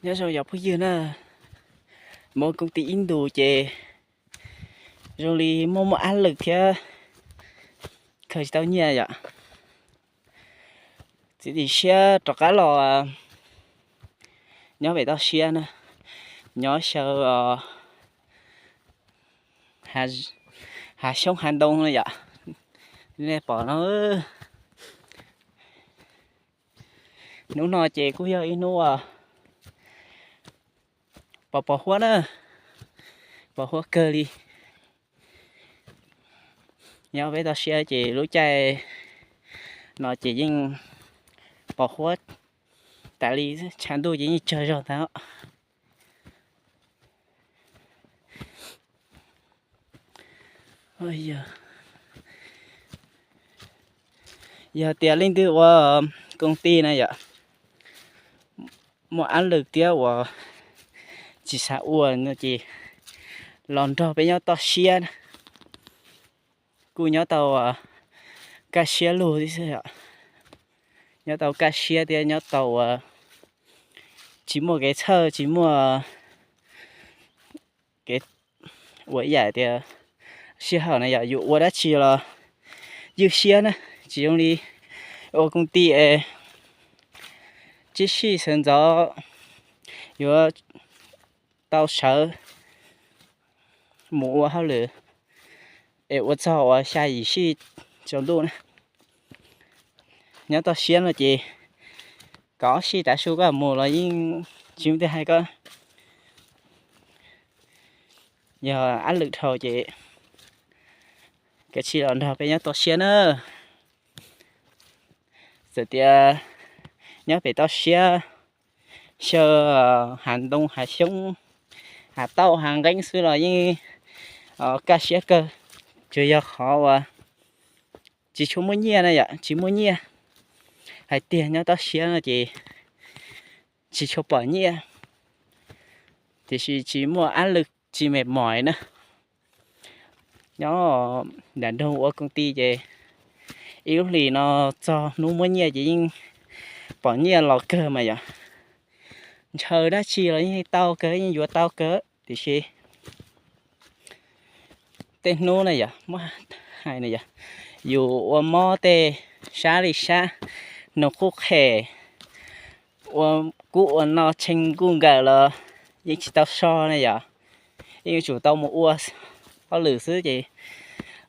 Nyob zoo yog phooj ywg na, mus ua koom tij ib ntus ces zoo li muaj muaj ab lwm thiab khaws tsis tau nyiaj yom. Txiav txim siab rov qab los nyob pem toj siab na, nyob xyaw hav xyoob hav ntoo na yom. Nej pom no, hnub no ces kuj yog ib hnub pos pos huab na, pos huab kawg li. Nyob peb toj siab ces lub caij no ces yeej pos huab tas li, tshav ntuj ces yeej tsawg zog ntag. Yog tias leej twg ua koom tij na yom, muaj ab lwm thiab uas tsis xav ua no ces los nrog peb nyob toj siab na, kuj nyob tau kaj siab lug xwb yom. Nyob tau kaj siab thiab nyob tau uas tsis muaj kev txhawj, tsis muaj kev ua ib yam tias sij hawm na yom, yus ua dab tsi los ywj siab na, tsis zoo li ua koom tij es tsib sij sawv ntxov yuav tau sawv mus ua hauj lwm es ua txog uas xya yim sij tsaus ntuj na. Nyob toj siab no ces kaum ob sij tav su koj mus los yeej tsis muaj twg hais koj. Yog ab lwm dhau ces kav tsij los nrog peb nyob toj siab na. Txawm tias nyob pem toj siab xyaw hav ntoo hav xyoob hav tauj hav nqeeb xwb los yeej kaj siab kawg, tsuas yog qhov uas tsis tshua muaj nyiaj na yom, tsis muaj nyiaj. Hais tias nyob toj siab no ces tsis tshua pom nyiaj, tiam sis tsis muaj ab lwm tsis mệt mỏi na. Nyob nram nroog ua koom tij ces ib lub hlis no txog hnub muab nyiaj ces yeej pom nyiaj los kawg mas yom. Ntshaw dab tsi los yeej tau kawg, yeej yuav tau kawg, tiam sis tej hnub na yom, muab hais na yom, yus ua mob tej sab li sab, nws qub qhem, ua kub ua no tshee nkuj nkawm los yeej tsis tau so na yom. Yeej yuav tsum tau mus ua hauj lwm xwb ces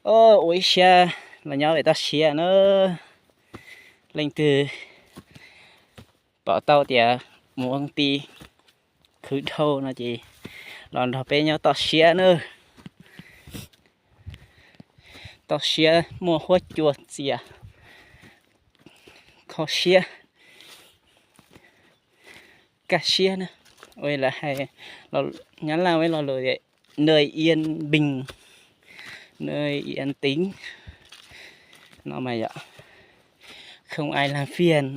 ua ib siab los nyob pem toj siab na. Leej twg pom tau tias mus ua koom tij khwv dhau no ces los nrog peb nyob toj siab na. Toj siab muaj huab cua txias, kho siab, kaj siab na. Ua lawv hais, Nyab Laj ua lo lus tias nơi yên bình, nơi yên tĩnh no mas yom, không ai làm phiền.